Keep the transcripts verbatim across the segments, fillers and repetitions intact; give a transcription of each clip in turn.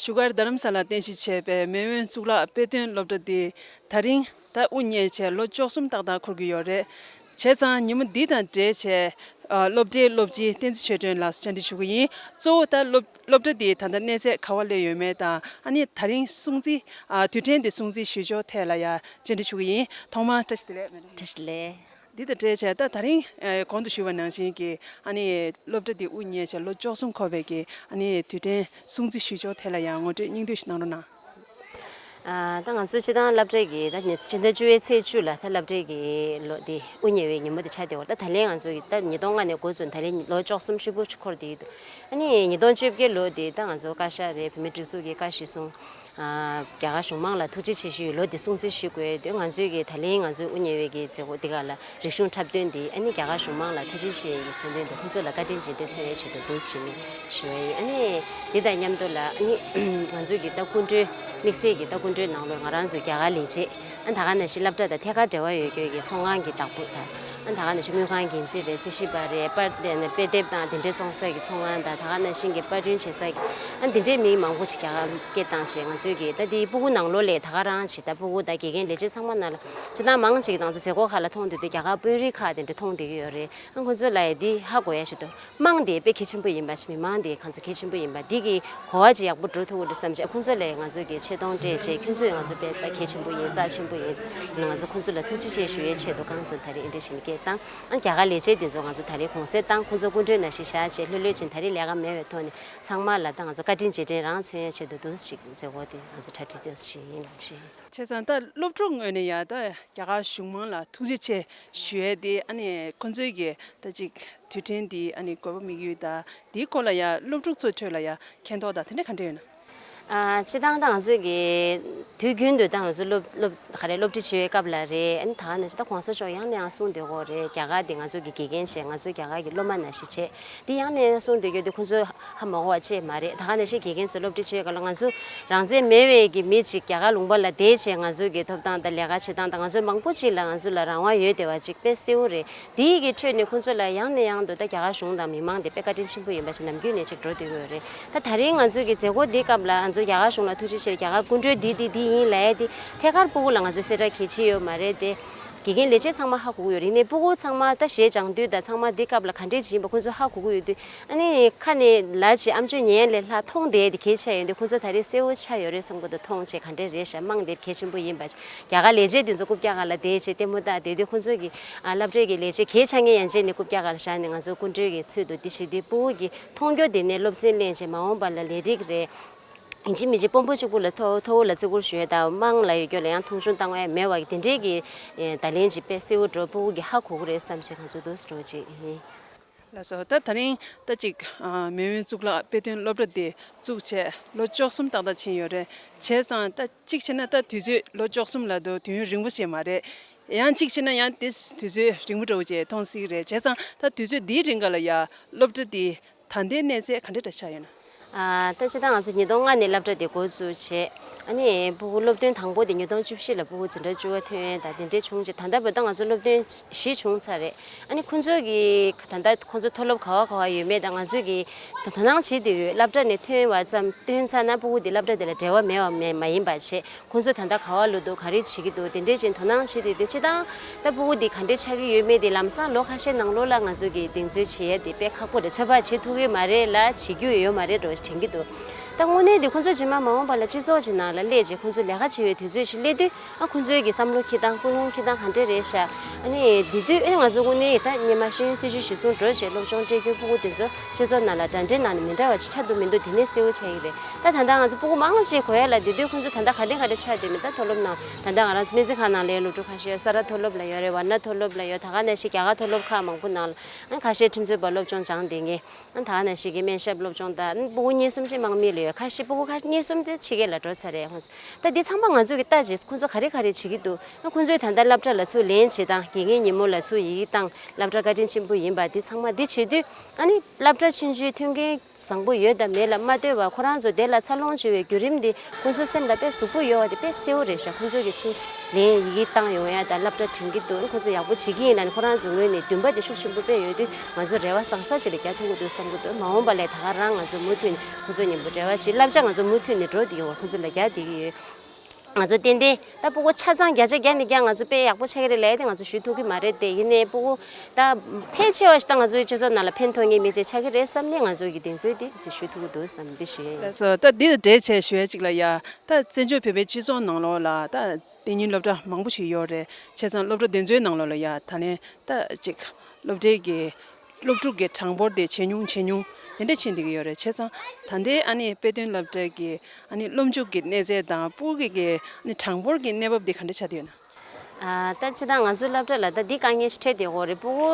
བཞུགས་སྒར་རྡ་རམ་ས་ལར་རྟེན་གཞི་བྱས་པའི་མེས་དབོན་གཙུག་ལག་དཔེ་སྟོན་སློབ་གྲྭ་འདི་ད་རིང་ད་དབུ་བརྙེས་བྱས་ལོ་བཅུ་གསུམ་ཏག་ཏག་འཁོར་གྱི་ཡོད་རེད། བྱས་ཙང་ཉིན་མོ་འདི་དང་འབྲེལ་བྱས་ཨ་སློབ་གྲྭའི་སློབ་སྤྱི་བསྟན་འཛིན་ཆོས་སྒྲོན་ལགས་སུ་བཅར་འདྲི་ཞུ་གི་ཡིན། གཙོ་བོ་ད་སློབ་སློབ་གྲྭ་འདི་ད་ལྟ་གནས་ཚད་ག་པར་སླེབས་ཡོད་མེད་དང་ཨ་ནི་ད་རིང་སྲུང་བརྩི་ཨ་དུས་དྲན་འདི་སྲུང་བརྩི་ཞུ་ཕྱོགས་ཐད་ལ་ཡང་བཅར་འདྲི་ཞུ་གི་ཡིན། ཐོག་མར་བཀྲ་ཤིས་བདེ་ལེགས། བཀྲ་ཤིས་བདེ་ལེགས། འདི་དང་འབྲེལ་བྱས་ད་ད་རིང་ཨ་གོང་དུ་ཞུས་པ་ནང་བཞིན་གྱི་ཨ་ནི་སློབ་གྲྭ་འདི་དབུ་བརྙེས་བྱས་ལོ་བཅུ་གསུམ་འཁོར་བའི་གི་ཨ་ནི་དུས་དྲན་སྲུང་བརྩི་ཞུ་ཕྱོགས་ཐད་ལ་ཡང་ངོ་སྤྲོད་སྙིང་བསྡུས་ཤིག་གནང་རོགས་གནང་། ཨ་ད་ང་ཚོ་སྤྱིར་བཏང་སློབ་གྲྭའི་གི་ད་ནི་སྤྱི་ཟླ་བཅུ་པའི་ཚེས་བཅུ་ལ་ད་སློབ་གྲྭའི་གི་ལོ་འདི་དབུ་བརྙེས་པའི་ཉིན་མོ་དེ་ཆགས་བསྡད་ཡོད་རེད། ད་ད་ལན་ང་ཚོ་གི་ད་ཉིས་སྟོང་ལྔ་ནས་འགོ་བཙུགས་ད་ལན་ལོ་བཅུ་གསུམ་ཧྲིལ་པོ་འཁོར་བསྡད་ཡོད་འདུག་ཨ་ནི་ཉིས་སྟོང་བཅོ་བརྒྱད་ལོ་དེ་ད་ང་ཚོ་བཀའ་ཤག་རེད། བོད་མིའི་སྒྲིག་འཛུགས་ཀྱི་བཀའ་བཞིན་སྲུང་། ཨ་རྒྱ་གར་གཞུང་མང་ལ་ཐུགས་རྗེ་ཆེ་ཞུའི་ལོ་འདི་སྲུང་བརྩི་ཞུ་དགོས་དེ། ང་ཚོའི་གི་ད་ལན་ང་ཚོའི་དབུ་བརྙེས་པའི་གི་མཛད་སྒོ་འདི་ག་ལ་རིག་གཞུང་འཁྲབ་སྟོན་འདི་ཨ་ནི་རྒྱ་གར་གཞུང་མང་ལ་ཐུགས་རྗེ་ཆེ་ཡི་མཚོན་དོན་དུ་ཁོང་ཚོ་ལ་བཀའ་དྲིན་རྗེས་དྲན་མཚོན་ཡའི་ཆེད་དུ་འདུག་ཞུ་ཡས་ཡིན། ཨ་ནི་དེ་དང་མཉམ་དུ་ལ་ཨ་ནི་ང་ཚོའི་གི་ད་སྐུ་མགྲོན་དམིགས་བསལ་གྱི་ད་སྐུ་མགྲོན་ནང་ལོགས་ང་རང་ཚོའི་རྒྱ་གར་ལས་བྱེད། ཨ་ད་ག་ནང་བཞིན་སློབ་གྲྭ་དང་ཐད་ཀར་འབྲེལ་བ་ཡོད་རྒྱུ་གི་ཚོང་ཁང་གི་བདག་པོ་དང་། ཨ་ད་ག་ནང་བཞིན་དངུལ་ཁང་འགན་འཛིན་རེད། རྩིས་ཞིབ་པ་རེད། པར་དེ་ནས་དཔེ་དེབ་དང་དེ་འདྲའི་བཙོང་ས་གི་ཚོང་ཁང་དང་། ད་ག་ནང་བཞིན་གྱི་པར་སྐྲུན་བྱེད་ས་གི་ཨ་འདི་འདྲའི་མི་མང་པོ་ཞིག་རྒྱ་གར་སྐད་བཏང་བྱས། ང་ཚོའི་གི་ད་འདི་སྤུ་གུ་ནང་ལོགས་ལས་ད་ག་རང་བྱེད། ད་སྤུ་གུ་དང་དགེ་རྒན་ལས་བྱེད་ཚང་མ་ནང་ལ་སྤྱིར་བཏང་མང་ཆེ་གི་ང་ཚོ་མཛད་སྒོ་ཁག་ལ་མཐོང་དུས་དུས་རྒྱ་གར་དཔོན་རིགས་ཁག་དེ་འདྲ་མཐོང་བསྡད་ཀྱི་ཡོད་རེད། ཨ་ཁོ་ཚོ་ལ་ཡ་འདི་ཧ་གོ་ཡ་ཞིག་འདུག་དམངས་དེ་དཔེ་གལ་ཆེན་པོ་ཡིན་པ་ཞིག་མི་མང་དེ་ང་ཚོ་གལ་ཆེན་པོ་ཡིན་པ་འདི་གི་གོ་བ་ཅིག་ཡག་པོ་འགྲོ་ཐུབ་ཀྱི་རེད་བསམ་བྱས། ཁོང་ཚོ་ལ་ང་ཚོ་གི་ཆེ་མཐོང་སྤྲད་བྱས། ཁྱོད་ཚོས་ང་ཚོ་དཔེ་ད་གལ་ཆེན་པོ་ཡིན། རྩ་ཆེན་པོ་ཡིན། ང་ཚོ་ཁོང་ཚོ་ལ་ཐུགས་རྗེ་ཆེ་ཞུ་ཡའི་ཆེད་དུ་རྐང་བཙུགས་ད་རེས་འདི་འདྲ་ཞིག་སྐད་བཏང་། ཨ་རྒྱ་གར་ལས་བྱེད་འདི་ཚོ་ང་ཚོ་ད་རེས་གུང་སེང་བཏང་། ཁོང་ཚོ་སྐུ་མགྲོན་ནང་བཞིན་བཞག་བྱས་ལྷོད་ལྷོད་ཅིག་ད་རེས་ལས་ཀ་མེད་པའི་ཐོག་ནས་ཚང་མ་ལ་ད་ང་ཚོ་བཀའ་དྲིན་རྗེས་དྲན་རང་མཚོན་ཡའི་ཆེད་དུ་འདུག་ཞིག་མཛད་སྒོ་དེ་ང་ཚོ་གྲ་སྒྲིག་འདུག་ཞིག་ཡིན་ལགས་ཞེས། བྱས་ཙང་ད་སློབ་ཕྲུག་ངོས་ནས་ཡང་ད་རྒྱ་གར་གཞུང་མང་ལ་ཐུགས་རྗེ་ཆེ་ཞུ་ཡས་དེ་ཨ་ནི་ཁོང་ཚོའི་གི་ད་ཅིག་དུས་དྲན་འདི་ཨ་ནི་དགོས་པ་དམིགས་ཡུལ་དང་འདིའི་སྐོར་ལ་ཡང་སློབ་ཕྲུག་ཚོའི་ཁྲོད་ལ་ཡང་མཁྱེན་རྟོགས་དང་དེ་འདྲ་ག་འདྲ་ཡོད་ན། ཨ་སྤྱིར་བཏང་ད་ང་ཚོའི་གི་དུས་རྒྱུན་དུ་ད་ང་ཚོ་སློབ་སློབ་ག་རེ་སློབ་ཁྲིད་བྱེད་པའི་སྐབས་ལ་རེད། ཨ་ནི་ད་ག་ནང་བཞིན་ད་གོང་ས་མཆོག་ཡང་ནས་ཡང་གསུངས་བསྡད་ཀྱི་ཡོད་རེད། རྒྱ་གར་འདི་ང་ཚོ་གི་དགེ་རྒན་བྱས། ང་ཚོ་རྒྱ་གར་གི་སློབ་མ་ནང་བཞིན་བྱས། འདི་ཡང་ནས་ཡང་གསུངས་བསྡད་ཀྱི་ཡོད་དུས་ཁོང་ཚོ་ཧ་མ་གོ་བ་ཅིག་མ་རེད། ད་ག་ནང་བཞིན་དགེ་རྒན་ཚོ་སློབ་ཁྲིད་བྱེད་པའི་སྐབས་ལ་ང་ཚོ་རང་བཙན་མེད་པའི་གི་མི་གཅིག་རྒྱ་གར་ལུང་པ་ལ་བསྡད་བྱས་ང་ཚོ་གི་ཐོབ་ཐང་དང་ལས་ཀ་བྱེད་སྟངས་དང་ང་ཚོ་མང་པོ་ཅིག་ལ་ང་ཚོ་ལ་རང་དབང་ཡོད་བསྡད་པ་ཅིག་དཔེ་གསལ་པོ་རེད། དེའི་གི་ཁྲོད་ནས་ཁོང་ཚོ་ལ་ཡང་ནས་ཡང་དུ་ད་རྒྱ་གར་གཞུང་དང་མི་མང་དེ་དཔེ་བཀའ་དྲིན་ཆེན་པོ་ཡིན་པ་ཞིག་ནམ་རྒྱུན་ནས་ཅིག་འགྲོ་བསྡད་ཀྱི་ཡོད་རེད། ད་ད་རིང་ང་ཚོའི་གི་མཛད་སྒོ་འདིའི་སྐབས་ལ་ང་ཚོ་རྒྱ་གར་གཞུང་ལ་ཐུགས་རྗེ་ཆེ། རྒྱ་གར་སྐུ་མགྲོན་འདི་འདི་འདི་ཡིན་ལབ་ཡས་དེ་ཐད་ཀར་སྤུ་གུ་ལ་ང་ཚོས་གསལ་བསྒྲགས་གལ་ཆེ་ཡོད་མ་རེད་དེ། དགེ་རྒན་ལས་བྱེད་ཚང་མ་ཧ་གོ་གི་ཡོད་རེད། ཡིན་ནའི་སྤུ་གུ་ཚང་མ་ད་གཞས་སྦྱང་དུས་དང་ཚང་མ་འདི་སྐབས་ལ་ག་འདྲས་ཅིག་ཡིན་པ་ཁོང་ཚོ་ཧ་གོ་གི་ཡོད་དུས། ཨ་ནི་ཁ་ནས་ལབ་བྱས་ཨམ་ཅོག་ཉན་ཡས་ལས་ལྷག་མཐོང་བསྡད་དེ་གལ་ཆེ་ཡོད་དུས། ཁོང་ཚོ་ད་རེས་གསལ་པོ་ཆགས་ཡོད་རེད་བསམ་གི་འདུག་མཐོང་བྱས་ག་འདྲས་རེད་ཤག་དམངས་དེ་གལ་ཆེན་པོ་ཡིན་པ། རྒྱ་གར་ལས་བྱེད་དེ་ཚོ་རྐུབ་བཀྱག་སྒང་ལ་བསྡད་བྱས་ལྟད་མོ་ལྟ་བསྡད་དུས། ཁོང་ཚོ་གི་ཨ་སློབ་གྲྭའི་གི་ལས་བྱེད་གལ་ཆེ་ངེས་ཡན་ཆད་ནས་རྐུབ་བཀྱག་སྒང་ལ་བཞག་ནས་ང་ཚོ་སྐུ་མགྲོན་གྱི་ཚུལ་དུ་འདི་བྱེད་དུས། སྤུ་གུ་གི་མཐོང་རྒྱུ་དེ་ནས་སློབ་ཚན་གླེང་བྱས་མ་འོངས་པ་ལ་ལས་རིགས་རེད། ཡིན་གཅིག་མིན་གཅིག་དཔོན་པོ་གཅིག་པུ་ལ་མཐོ་མཐོ་བོ་ལ་བརྩི་བཀུར་ཞུ་ཡས་དང་། དམངས་ལ་ཡོད་རྒྱུ་ལ་ཡང་མཐོང་ཆུང་བཏང་ཡས་མེད་པ་གི་དེ་འདྲའི་གི་ཨེ་བརྡ་ལན་ཅིག་དཔེ་གསལ་པོ་འགྲོ། སྤུ་གུ་གི་ཧ་གོ་གི་རེད་བསམ་བྱས་ང་ཚོ་འདུག་སེ་འགྲོ་བྱེད་ཡིན། ལགས་སོ། ད་ད་རིང་ད་ཅིག་ཨ་མེས་དབོན་གཙུག་ལག་དཔེ་སྟོན་སློབ་གྲྭ་དེ་བཙུགས་བྱས་ལོ་བཅུ་གསུམ་ཏག་ཏག་ཕྱིན་ཡོད་རེད། བྱས་ཙང་ད་གཅིག་བྱས་ན་ད་དུས་ཚོད་ལོ་བཅུ་གསུམ་ལབ་དུས་དུས་ཡུན་རིང་པོ་ཞིག་མ་རེད། ཡང་གཅིག་བྱས་ན་ཡང་དེ་དུས་ཚོད་རིང་པོ་འདྲ་བོ་ཅིག་མཐོང་སྲིད་ཀྱི་རེད། བྱས་ཙང་ད་དུས་ཚོད་འདིའི་རིང་ག་ལ་ཡ་སློབ་གྲྭ་དེ་ད་ལྟའི་གནས་ཚད་ག་འདྲ་འདྲ་ཆགས་ཡོད་ན། ཨ་ད་སྤྱིར་བཏང་ང་ཚོ་ཉིས་སྟོང་ལྔ་ནས་སློབ་གྲྭ་དེ་འགོ་བཙུགས་བྱས། ཨ་ནི་སྤུ་གུ་སློབ་ཐོན་དང་པོ་དེ་ཉིས་སྟོང་བཅུ་བཞི་ལ་སྤུ་གུ་འཛིན་གྲྭ་བཅུ་པ་ཐོན་ཡས་དང་དེ་འདྲའི་བྱུང་རྗེས་ད་ལྟ་བར་དུ་ང་ཚོ་སློབ་ཐོན་བཞི་བྱུང་ཚར་རེད། ཨ་ནི་ཁོང་ཚོ་གི་ད་ལྟ་ཁོང་ཚོ་མཐོ་སློབ་ག་བ་ག་བ་ཡོད་མེད་དང་། ང་ཚོས་ཀྱི་དོ་དོ་སྣང་བྱེད་དེ་ཡོད། སློབ་གྲྭ་ནས་ཐོན་པ་ཙམ་ཐོན་ཚར་ན་སྤུ་གུ་དེ་སློབ་གྲྭ་དེ་ལ་འབྲེལ་བ་མེད་པ་མེད་མ་ཡིན་པ་བྱས། ཁོང་ཚོ་ད་ལྟ་ག་བ་ལུས་འདུག་ག་རེ་བྱེད་ཀྱི་འདུག་དེ་འདྲས་ཅིག་དོ་སྣང་བྱེད་དེ་དུས། སྤྱིར་བཏང་ད་སྤུ་གུ་འདི་ག་འདྲས་ཆགས་ཀྱི་ཡོད་མེད་དེ་ལམ་སང་ལོ་ཁ་ཤས་ནང་ལོགས་ལ་ང་ཚོ་གིས་གདེང་ཚོད་བྱེད་ཡ་དེ་དཔེ་ཁག་པོ་རེད། ཚོད་དཔག་བྱེད་ཐུབ་ཀྱི་མ་རེད་ལ། བྱེད་རྒྱུ་ཡོད་མ་རེད་འགྲོ་དྲན་གྱི་འདུག་ད་དངོས་གནས་དེ་ཁོང་ཚོ་རྗེས་མ་མ་འོངས་པ་ལ་སྤྱི་ཚོགས་ཀྱི་ནང་ལ་སླེབས་རྗེས་ཁོང་ཚོ་ལས་ཀ་བྱེད་པའི་དུས་ཚོད་ཞིག་སླེབས་དུས། ཨ་ཁོང་ཚོའི་གི་བསམ་བློ་འཁྱེར་སྟངས་ཀུན་སློང་འཁྱེར་སྟངས་ག་འདྲས་རེད་ཤག་ཨ་ནི་དེ་དུས་ཨ་ནི་ང་ཚོ་དངོས་གནས་ད་སྔོན་མ་ཤེས་ཡོན་སྲིད་བྱུས་གཞིར་བཟུང་འགྲོ་བྱས་སློབ་སྦྱོང་སྤྲད་རྒྱུའི་སྤུ་གུ་དེ་ཚོ་སྤྱི་ཚོགས་ནང་ལ་འདྲ་འདྲའི་ནང་ནས་མི་འདྲ་བ་ཅིག་ཆགས་འདུག་མི་འདུག་དེ་ནས་གསལ་པོ་ཆགས་ཀྱི་རེད། ད་ད་ལྟ་ང་ཚོ་སྤུ་གུ་མང་ཆེ་གོ་ཡ་ལ་དེ་དུས་ཁོང་ཚོ་ད་ལྟ་ག་འདྲ་ག་འདྲ་ཆགས་བསྡད་མེད། ད་མཐོ་སློབ་ནང་ད་ལྟ་ང་རང་ཚོ་སྨན་རྩིས་ཁང་ནང་ལས་སློབ་ཕྲུག་ཁ་ཤས་ས་རཱ་མཐོ་སློབ་ལ་ཡོད་རེད། ཝར་ཎ་མཐོ་སློབ་ལ་ཡོད། ད་ག་ནང་བཞིན་རྒྱ་གར་མཐོ་སློབ་ཁག་མང་པོ་ནང་ལ་ཨ་ཁ་ཤས་ཁྲིམས་རྩོད་པ་སློབ་སྦྱོང་སྦྱངས་བསྡད་མཁན། ཨ་ད་ག་ནང་བཞིན་གྱི་སྨན་ཞབས་སློབ་སྦྱོང་དང་། ཨ་སྤུ་གུ་གཉིས་གསུམ་ཅིག་དམག་མི་ལ་ཡོད། ཁ་ཤས་སྤུ་གུ་ཁ་གཉིས་གསུམ་དེ་ཕྱི་རྒྱལ་ལ་འགྲོ་ཚར་རེད། ད་འདི་ཚང་མ་ང་ཚོ་གིས་ལྟ་རྗེས་ཁོང་ཚོ་ག་རེ་ག་རེ་བྱེད་ཀྱི་འདུག་ཨ་ཁོང་ཚོས་ད་ལྟ་སློབ་གྲྭ་ལ་ཚུར་ལེན་བྱེད་སྟངས། དགེ་རྒན་ཉིན་མོ་ལ་ཚུར་ཡི་གེ་བཏང་། སློབ་གྲྭ་བཀའ་དྲིན་ཆེན་པོ་ཡིན་པ་འདི་ཚང་མ་འདི་བྱེད་དུས། ཨ་ནི་སློབ་གྲྭ་ཆུང་ཆུང་མཐུན་རྐྱེན་བཟང་པོ་ཡོད་དང་མེད་ལ་མ་ལྟོས་པར་ཁོ་རང་ཚོ་དེ་ལ་འཚར་ལོངས་བྱུང་བའི་བརྒྱུད་རིམ་འདི་ཁོང་ཚོའི་སེམས་ལ་དཔེ་ཟུག་པོ་ཡོད་པ་དེ་དཔེ་གསལ་པོ་རེད་ཤག་ཁོང་ཚོ་གིས་ཚུར་ལེན་ཡི་གེ་བཏང་ཡོང་ཡ་དང་སློབ་གྲྭ་དྲན་གྱི་འདུག་ཁོ་ཚོ་ཡག་པོ་བྱེད་ཀྱི་ཡིན་ལབ་ནས་ཁོ་རང་ཚོའི་ངོས་ནས་འདུན་པ་དེ་ཤུགས་ཆེན་པོ་དཔེ་ཡོད་དུས། ང་ཚོ་རེ་བ་བཟང་ས་ཅིག་ལ་རྒྱག་ཐུབ་ཀྱི་འདུག་བསམ་གྱི་འདུག་མ་འོངས་པ་ལ་ད་ག་རང་ང་ཚོ་མུ་མཐུད་ནས་ཁོ་ཚོ་མཉམ་པོ་འབྲེལ་བ། ཞེས་བསླབ་བྱ་ང་ཚོ་མུ་མཐུད་ནས་འགྲོ་བསྡད་ཡོད། ཁོང་ཚོ་ལ་རྒྱག་བསྡད་ཀྱི་ཡོད། ང་ཚོ་ཏན་ཏན་ད་སྤུ་གུ་ཆ་ཚང་བརྒྱ་ཆ་བརྒྱ་ནས་བརྒྱ་ང་ཚོ་དཔེ་ཡག་པོ་ཆགས་ཀྱི་རེད་ལབ་ཡ་དེ་ང་ཚོ་ཞུ་ཐུབ་ཀྱི་མ་རེད་དེ། ཡིན་ནའི་སྤུ་གུ་ད་ཕལ་ཆེ་བ་ཞིག་ད་ང་ཚོའི་སྤྱི་ཚོགས་ནང་ལ་ཕན་ཐོགས་ངེས་མེད་ཅིག་ཆགས་ཀྱི་རེད་བསམ་ནས་ང་ཚོ་གི་གདེང་ཚོད་དེ་ཞུ་ཐུབ་ཀྱི་འདུག་བསམ་འདི་ཞུ་ཡ་ཡིན། ལགས་སོ། ད་འདི་དང་འབྲེལ་བྱས་ཞུ་ཡ་གཅིག་ལ་ཡ། ད་བཙན་བྱོལ་བོད་པའི་སྤྱི་ཚོགས་ནང་ལོགས་ལ་ད་གཏན་ཉིན་སློབ་གྲྭ་མང་པོ་ཞིག་ཡོད་རེད། བྱས་ཙང་སློབ་གྲྭ་དེ་ཚོའི་ནང་ལོགས་ལ་ཡ་ད་ལན་ད་ཅིག་སློབ་གྲྭའི་གི་སློབ་ཕྲུག་གི་གྲངས་འབོར་དེ་ཇེ་ཉུང་ཇེ་ཉུང་དེ་འདྲ་ཕྱིན་བསྡད་ཀྱི་ཡོད་རེད། བྱས་ཙང་ད་ལྟའི་ཨ་ནི་དཔེ་སྟོན་སློབ་གྲྭ་གི་ཨ་ནི་སློབ་འཇུག་གི་གནས་ཚད་དང་སྤུ་གུ་གི་ཨ་ནི་གྲངས་འབོར་གྱི་གནས་བབ་དེ་ག་འདྲ་ཆགས་བསྡད་ཡོད་ན། ཨ། ད་སྤྱིར་བཏང་ང་ཚོའི་སློབ་གྲྭ་ལ་ད་འདི་དཀའ་ངལ་ཞིག་འཕྲད་བསྡད་ཡོད་རེད། སྤུ་གུ་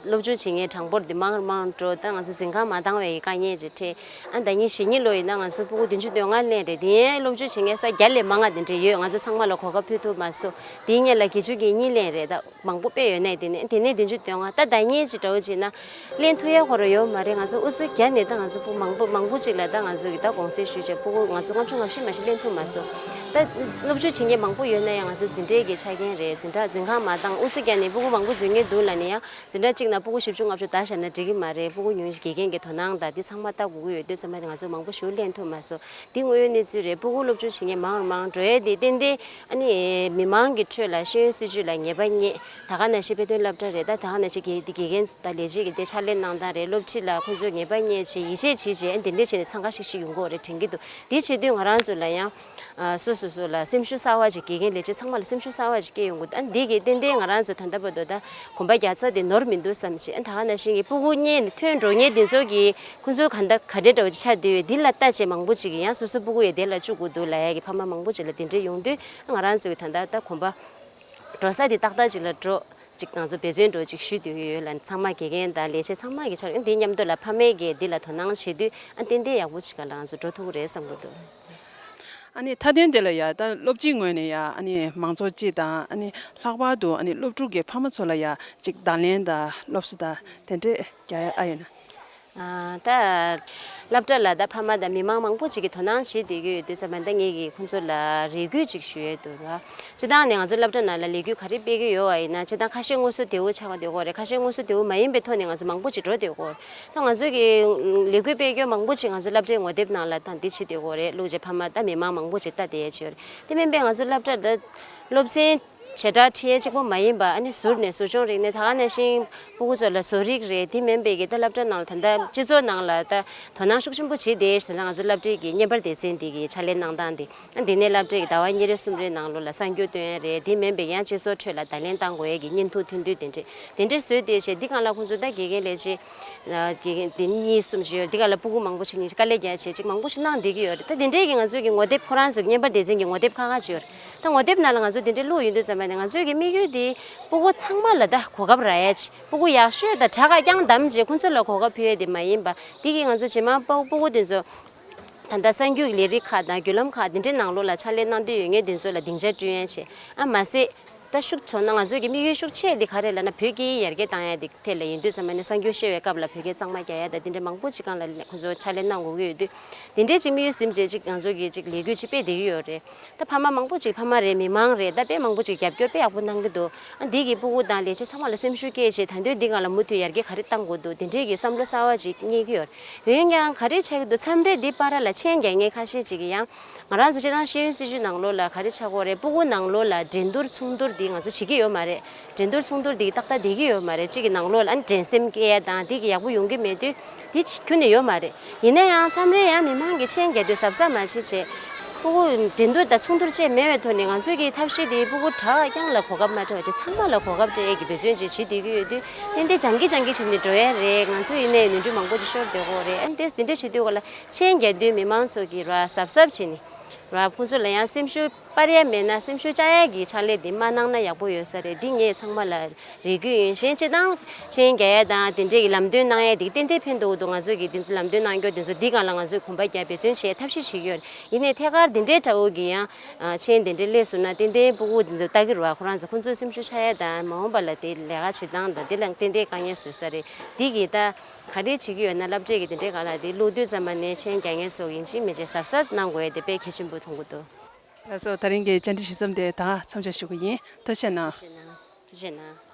སློབ་འཇུག་བྱེད་མཁན་གྲངས་འབོར་འདི་མང་རུ་མང་རུ་འགྲོ། ད་ང་ཚོ་འཛིན་ཁང་མ་འདང་བའི་དཀའ་ངལ་ཅིག་འཕྲད། ཨ། ཟླ་ཉིན་གཞེས་ཉིན་ལོ་ཡིན་ན་ང་ཚོ་སྤུ་གུ་བདུན་ཅུ་དོན་ལྔ་ལེན་རེད། དེ་ཡན་སློབ་འཇུག་བྱེད་མཁན་ས་བརྒྱ་ལས་མང་བ་དེ་འདྲ་ཡོད། ང་ཚོ་ཚང་མ་ལ་གོ་སྐབས་ཕུལ་ཐུབ་མ་སོང་། དེའི་སྔོན་ལ་བརྒྱད་ཅུ་གྱ་གཉིས་ལེན་རེད། ད་མང་པོ་དཔེ་ཡོད་ནའི་དེ་ནས་དེ་ནས་བདུན་ཅུ་དོན་ལྔ། ད་ཟླ་ཉིན་ཅིག་འདྲ་བོ་བྱས་ན་ལེན་ཐུབ་ཡ་ཁོ་རང་ཡོད་མ་རེད། ང་ཚོ་ཨུ་ཚུགས་བརྒྱབ་ནས་ད་ང་ཚོ་སྤུ་མང་པོ་མང་པོ་ཅིག་ལ་ད་ང་ཚོ་གི་ད་དགོངས་སེལ་ཞུས་བྱས་སྤུ་གུ་ང་ཚོ་ལྔ་བཅུ་ང་བཞི་མ་གཞི་ལེན་ཐུབ་མ་སོང་། ད་སློབ་འཇུག་བྱེད་མཁན་མང་པོ་ཡོད་ན་ཡང་ང་ཚོ་འཛིན་གྲྭའི་གི་ཆ་རྐྱེན་རེད། འཛིན་གྲྭ་འཛིན་ཁང་མ་འདང་། ཨུ་ཚུགས་བརྒྱབ་ནས་སྤུ་གུ་མང་པོ་འཛུལ་མཁན་འདུག་ལབ་ནས་ཡང་འཛིན་གྲྭ་གཅིག་ནང་སྤུ་གུ་བཞི་བཅུ་ལྔ་བཅུ་བསྡད་བཞག་ན་འགྲིག་གི་མ་རེད། སྤུ་གུ་ཉུང་ཤས་དགེ་རྒན་གྱི་དོ་སྣང་དང་དེ་ཚང་མ་ལྟ་དགོས་ཀྱི་ཡོད་དུས་ཙམ་པ་ང་ཚོ་མང་པོ་ཞིག་ལེན་ཐུབ་མ་སོང་། འདི་དངོས་ཡོད་གནས་ཚུལ་རེད། སྤུ་གུ་སློབ་འཇུག་བྱེད་མཁན་མང་རུ་མང་འགྲོ་ཡས་དེ་ཏན་ཏན་ཨ་ནི་མི་མང་གི་ཁྲོད་ལ་ཤེས་ཡོན་སྲིད་བྱུས་ལ་ངེས་པ་རྙེད། ད་ག་ནང་བཞིན་དཔེ་སྟོན་སློབ་གྲྭ་རེད། ད་ད་ག་ནང་བཞིན་དགེ་དགེ་རྒན་དང་ལས་བྱེད་ཀྱི་དེ་ཕྱག་ལས་གནང་སྟངས་རེད། སློབ་ཁྲིད་ལ་ཁོང་ཚོས་ངེས་པ་རྙེད་བྱས་ཡིད་ཆེས་བྱེད་བྱས་ཨ་འདི་འདྲས་བྱས་ནས་འཚང་ཁ་ཤིག་ཤིག་ཡོང་གི་ཡོད་རེད། དྲན་གྱི་འདུག་དེ་བྱེད་དུས་ང་རང་ཚོ་ལ་ཡང་ཨ་སོ་སོ་སོ་ལ་སེམས་ཤུགས་གསར་བ་ཅིག་དགེ་རྒན་ལས་བྱེད་ཚང་མ་ལ་སེམས་ཤུགས་གསར་བ་ཅིག་སྐྱེ་ཡོང་གི་འདུག་ཨ་འདི་གི་ཏན་ཏན་ང་རང་ཚོ་ད་ལྟ་བར་དུ་ད་གོམ་པ་རྒྱག་ས་དེ་ནོར་མི་འདུག་བསམ་བྱས། ཨ་ད་ག་ནང་བཞིན་གྱི་སྤུ་གུ་གཉེན་ཐོན་འགྲོ་མཁན་འདི་ཚོ་གི་ཁོང་ཚོ་ག་འདྲ་ག་འདྲའི་འདྲ་བོ་ཅིག་ཆགས་བསྡད་ཡོད། འདི་ལ་ལྟ་བྱས་མང་པོ་ཅིག་གིས་ཡང་སོ་སོ་སྤུ་གུ་ཡི་དེ་ལ་བཅུག་དགོས་འདུག་ལབ་ཡ་གི་ཕ་མ་མང་པོ་ཅིག་ལ་དེ་འདྲས་ཡོང་དུས་ང་རང་ཚོ་གི་ད་ལྟ་ད་གོམ་པ་འགྲོ་ས་དེ་ཏག་ཏག་ཅིག་ལ་འགྲོ་ཅིག་ང་ཚོ་འབད་བརྩོན་འགྲོ་ཅིག་ཞུ་འདོད་ཀྱི་ཡོད་ལ། ཚང་མ་དགེ་རྒན་དང་ལས་བྱེད་ཚང་མ་གི་ཆ་འདི་མཉམ་དུ་ལ་ཕ་མས་གི་འདི་ལ་དོ་སྣང་བྱེད་དུས་ཨ་ཏན་ཏན་ཡག་པོ་ཅིག་ག་ལ་ང་ཚོ་འགྲོ་ཐུབ་ཀྱི་རེད་བསམ་གྱི་འདུག་ཨ་ནི་མཐའ་དོན་དེ་ལ་ཡ་ད་སློབ་སྤྱིའི་ངོས་ནས་ཡ་ཨ་ནི་མང་ཚོགས་སྤྱི་དང་ཨ་ནི་ལྷག་པར་དུ་ཨ་ནི་སློབ་ཕྲུག་གི་ཕ་མ་ཚོ་ལ་ཡ་ཅིག་བརྡ་ལན་དང་སློབ་གསོ་དང་དེ་འདྲས་རྒྱག་ཡ་ཨ་ཡོད་ན། ཨ་ད་སློབ་གྲྭ་ལ་ད་ཕ་མ་དང་མི་མང་མང་པོ་ཅིག་གིས་དོ་སྣང་བྱེད་བསྡད་ཀྱི་ཡོད་དུས་ཙམ་པ་ད་ངེད་ཀྱིས་ཁོང་ཚོ་ལ་རེ་སྐུལ་ཅིག་ཞུ་ཡས་འདུག་ར། སྤྱིར་བཏང་ནས་ང་ཚོ་སློབ་གྲྭ་ནང་ལ་ལས་འགུལ་ག་རེ་སྤེལ་གྱི་ཡོད་པ་ཡིན་ན་སྤྱིར་བཏང་ཁ་ཤས་དངོས་སུ་དེའུ་ཆགས་བསྡད་ཀྱི་ཡོད་རེད། ཁ་ཤས་དངོས་སུ་དེའུ་མ་ཡིན་པའི་ཐོག་ནས་ང་ཚོ་མང་པོ་ཅིག་འགྲོ་བསྡད་ཀྱི་ཡོད་རེད། ད་ང་ཚོ་གི་ལས་འགུལ་སྤེལ་རྒྱུ་མང་པོ་ཅིག་ང་ཚོ་སློབ་གྲྭའི་ངོ་དེབ་ནང་ལ་དང་འདི་བྱེད་བསྡད་ཀྱི་ཡོད་རེད། བླུགས་རྗེས་ཕ་མ་ད་མི་མང་མང་པོ་ཅིག་ལྟ་བསྡད་ཡས་ཅིག་ཡོད་རེད། དེ་མིན་པའི་ང་ཚོ་སློབ་གྲྭ་ད་སློབ་ཚན་བྱེ་བྲག་ཁྲིད་ཡས་གཅིག་པོ་མ་ཡིན་པ་ཨ་ནི་ཟུར་ནས་ཟུར་སྦྱོང་རིག་གནས་ད་ག་ནང་བཞིན་སྤུ་གུ་ཚོ་ལ་བཟོ་རིག་རེད། དེ་མིན་པའི་གི་ད་སློབ་གྲྭ་ནང་ལ་ད་ལྟ་སྤྱི་ཚོགས་ནང་ལ་ད་དོ་སྣང་ཤུགས་ཆེན་པོ་བྱེད་བསྡད་ཡས་ད་ལྟ་ང་ཚོ་སློབ་གྲྭའི་གི་བརྙན་པར་སྡེ་ཚན་འདི་གི་ཕྱག་ལས་གནང་སྟངས་འདི། འདི་ནས་སློབ་གྲྭའི་ཟླ་བ་གཉིས་རེ་གསུམ་རེའི་ནང་ལོགས་ལ་གསར་འགྱུར་སྟོན་ཡ་རེད། དེ་མིན་པའི་ཡང་སྤྱི་ཚོགས་ཁྲོད་ལ་བརྡ་ལན་བཏང་དགོས་ཡ་གི་བརྙན་ཐུང་ཐུང་ཐུང་དེ་འདྲས་དེ་འདྲས་བཟོས་ཏེ་བྱས་འདི་སྒང་ལ་ཁོང་ཚོ་ད་དགེ་རྒན་ལས་བྱེད་དགེ་རྒན་དེ་གཉིས་གསུམ་ཞིག་ཡོད། འདི་སྒང་ལ་སྤུ་གུ་མང་པོ་ཞིག་ནས་དཀའ་ལས་རྒྱག་བྱས་ཅིག་མང་པོ་ཞིག་གནང་བསྡད་ཀྱི་ཡོད་རེད། ད་དེ་འདྲས་ཀྱི་ང་ཚོའི་གི་ངོ་དེབ་ཁོ་རང་ཚོའི་བརྙན་པར་སྡེ་ཚན་གྱི་ངོ་དེབ་ཁག་ཁག་ཅིག་ཡོད་རེད། ད་ངོ་དེབ་ནང་ལ་ང་ཚོ་དེ་འདྲས་བླུགས་ཡོང་དུས་ཙམ་པ་ནས་ང་ཚོའི་གི་དམིགས་ཡུལ་དེ་སྤུ་གུ་ཚང་མ་ལ་ད་གོ་སྐབས་རག་ཡ་ཅིག་སྤུ་གུ་ཡག་ཤོས་དང་དྲག་ག་རྐྱང་བདམས་བྱས་ཁོང་ཚོ་ལ་གོ་སྐབས་ཕུལ་ཡ་དེ་མ་ཡིན་པ་འདི་གི་ང་ཚོ་རྗེས་མ་སྤུ་གུ་དེ་ཚོ། ད་ལྟ་གསར་འགྱུར་ལས་རིགས་ཁག་དང་བརྒྱུད་ལམ་ཁག་འདི་འདྲའི་ནང་ལོགས་ལ་ཕྱག་ལས་གནང་འདོད་ཡོད་མཁན་དེ་ཚོ་ལ་སྡིངས་ཆ་བསྐྲུན་ཡ་བྱས། ཨ་མ་ཟད། ད་ཤུགས་མཚོན་ན་ང་ཚོའི་གི་དམིགས་ཡུལ་ཤུགས་ཆེ་འདི་ག་རེ་ལབ་ན་བོད་སྐད་ཡར་རྒྱས་བཏང་ཡ་འདི་ཐད་ལ་ཡིན་དུས་ཙམ་པ་ནས་གསར་འགྱུར་བཤད་པའི་སྐབས་ལ་བོད་སྐད་གཙང་མ་རྒྱག་ཡ་དང་འདི་འདྲའི་མང་པོ་ཅིག་སྒང་ལ་ཁོང་ཚོ་ཕྱག་ལས་གནང་དགོས་ཀྱི་ཡོད་དུས། འདི་འདྲའི་ཅིག་དམིགས་ཡུལ་ཟིན་བྱས་ཅིག་ང་ཚོ་གི་ཅིག་ལས་འགུལ་ཅིག་སྤེལ་བསྡད་ཀྱི་ཡོད་རེད། ད་ཕ་མ་མང་པོ་ཅིག་ཕ་མ་རེད། མི་མང་རེད། ད་དཔེ་མང་པོ་ཅིག་རྒྱབ་སྐྱོར་དཔེ་ཡག་པོ་གནང་གི་འདུག་ཨ་འདི་གི་སྤུ་གུ་དང་ལས་བྱེད་ཚང་མ་ལ་སེམས་ཤུགས་སྐྱེད་བྱས་ད་དུང་འདི་སྒང་ལ་མུ་མཐུད་ཡར་རྒྱས་ག་རེ་གཏང་དགོས་འདུག་དེ་འདྲའི་གི་བསམ་བློ་གསར་བ་ཅིག་རྙེད་ཀྱི་ཡོད་རེད། འོན་ཀྱང་ག་རེ་ཆགས་ཀྱི་འདུག་མཚམས་རེ་འདི་བར་ལ་མཆན་རྒྱག་མཁན་ཁ་ཤས་ཅིག་གིས་ཡང་ང་རང་ཚོ་སྤྱིར་བཏང་ཤེས་ཡོན་སྲིད་བྱུས་ནང་ལོགས་ལ་ག་རེ་ཆགས་ཀྱི་ཡོད་རེད། སྤུ་གུ་ནང་ལོགས་ལ་འགྲན་བསྡུར་མཚུངས་བསྡུར་འདི་ང་ཚོ་བྱེད་ཀྱི་ཡོད་མ་རེད། འགྲན་བསྡུར་མཚུངས་བསྡུར་འདི་ཏག་ཏག་བསྡད་ཀྱི་ཡོད་མ་རེད། གཅིག་གི་ནང་ལོགས་ལ་ཨ་ནི་འགྲན་སེམས་སྐྱེ་ཡ་དང་འདི་གི་ཡག་པོ་ཡོང་གི་མེད་དུས་འདི་ཁྱོན་ནས་ཡོད་མ་རེད། ཡིན་ན་ཡང་མཚམས་རེ་ཡང་མི་མང་གིས་མཆན་རྒྱག་དུས་གཟབ་གཟབ་མ་བྱེད་བྱས། སྤུ་གུ་འགྲན་བསྡུར་དང་མཚུངས་བསྡུར་བཅས་མེད་པའི་ཐོག་ནས་ང་ཚོའི་གི་ཐབས་ཤེས་དེ་སྤུ་གུ་དྲག་རྐྱང་ལ་གོ་སྐབས་མ་སྤྲད་པ་བྱས་ཚང་མ་ལ་གོ་སྐབས་སྤྲད་ཡས་ཀྱི་འབད་བརྩོན་ཅིག་བྱེད་བསྡད་ཀྱི་ཡོད་དུས་ཏན་ཏན་སྦྱང་གི་སྦྱང་གི་བྱེད་ནས་འགྲོ་ཡ་རེད། ང་ཚོ་ཡིན་ནའི་ནོར་འཁྲུལ་མང་པོ་ཅིག་ཤོར་བསྡད་ཀྱི་ཡོད་རེད། ཨ་ནི་དེ་འདི་འདྲ་བྱེད་དུས་ག་ལ་མཆན་རྒྱག་དུས་མི་མང་ཚོ་གིས་ར་གཟབ་གཟབ་བྱས་ནས་ར་ཁོང་ཚོ་ལ་ཡང་སེམས་ཤུགས་སྤར་ཡ་མེད་ན་སེམས་ཤུགས་བཅག་ཡ་གི་ཕྱག་ལས་འདི་མ་གནང་ན་ཡག་པོ་ཡོད་ས་རེད། འདི་ངས་ཚང་མ་ལ་རེ་སྐུལ་ཡིན། གཞན་སྤྱིར་བཏང་མཆན་རྒྱག་ཡ་དང་དེ་འདྲས་ཀྱི་ལམ་སྟོན་གནང་ཡ་དེ་ཏན་ཏན་ཕན་ཐོགས་འདུག་ང་ཚོས་ཀྱི་དེ་ཚོ་ལམ་སྟོན་གནང་རྒྱུ་དེ་ཚོ་འདི་སྒང་ལ་ང་ཚོས་གོམ་པ་རྒྱག་འབད་བརྩོན་བྱེད་ཐབས་ཤེས་བྱེད་ཀྱི་ཡོད། ཡིན་ནའི་ཐད་ཀར་དེ་འདྲའི་འདྲ་བོ་གི་ཡང་མཆན་དེ་འདྲས་སླེབས་སོང་ན་ཏན་ཏན་སྤུ་གུ་དེ་ཚོ་ལྟ་གི་རེད་བ། ཁོ་རང་ཚོ་ཁོ་ཚོའི་སེམས་ཤུགས་ཆག་ཡ་དང་མ་འོངས་པ་ལ་དེ་ལས་ཀ་བྱེད་སྟངས་དང་དེ་ལ་ཏན་ཏན་དཀའ་ངལ་བཟོ་ས་རེད། འདི་གི་ད་ག་རེ་བྱེད་ཀྱི་ཡོད་ན་སློབ་གྲྭའི་གི་དེ་འདྲའི་སྒང་ལ་དེ་བླུག་དུས་ཙམ་པ་ནས་མཆན་རྒྱག་མཁན་ཚོ་ཡིན་གཅིག་མིན་གཅིག་གཟབ་གཟབ་གནང་དགོས་ཡ་དེ་དཔེ་གལ་ཆེན་པོ་མཐོང་གི་འདུག་ལགས་སོ། ད་རིང་གི་བཅར་འདྲི་ཞུ་མཚམས་དེ་ད་མཚམས་འཇོག་ཞུ་གི་ཡིན། ཐུགས་རྗེ་གནང་། ཐུགས་རྗེ་གནང་། ཐུགས་རྗེ་གནང་།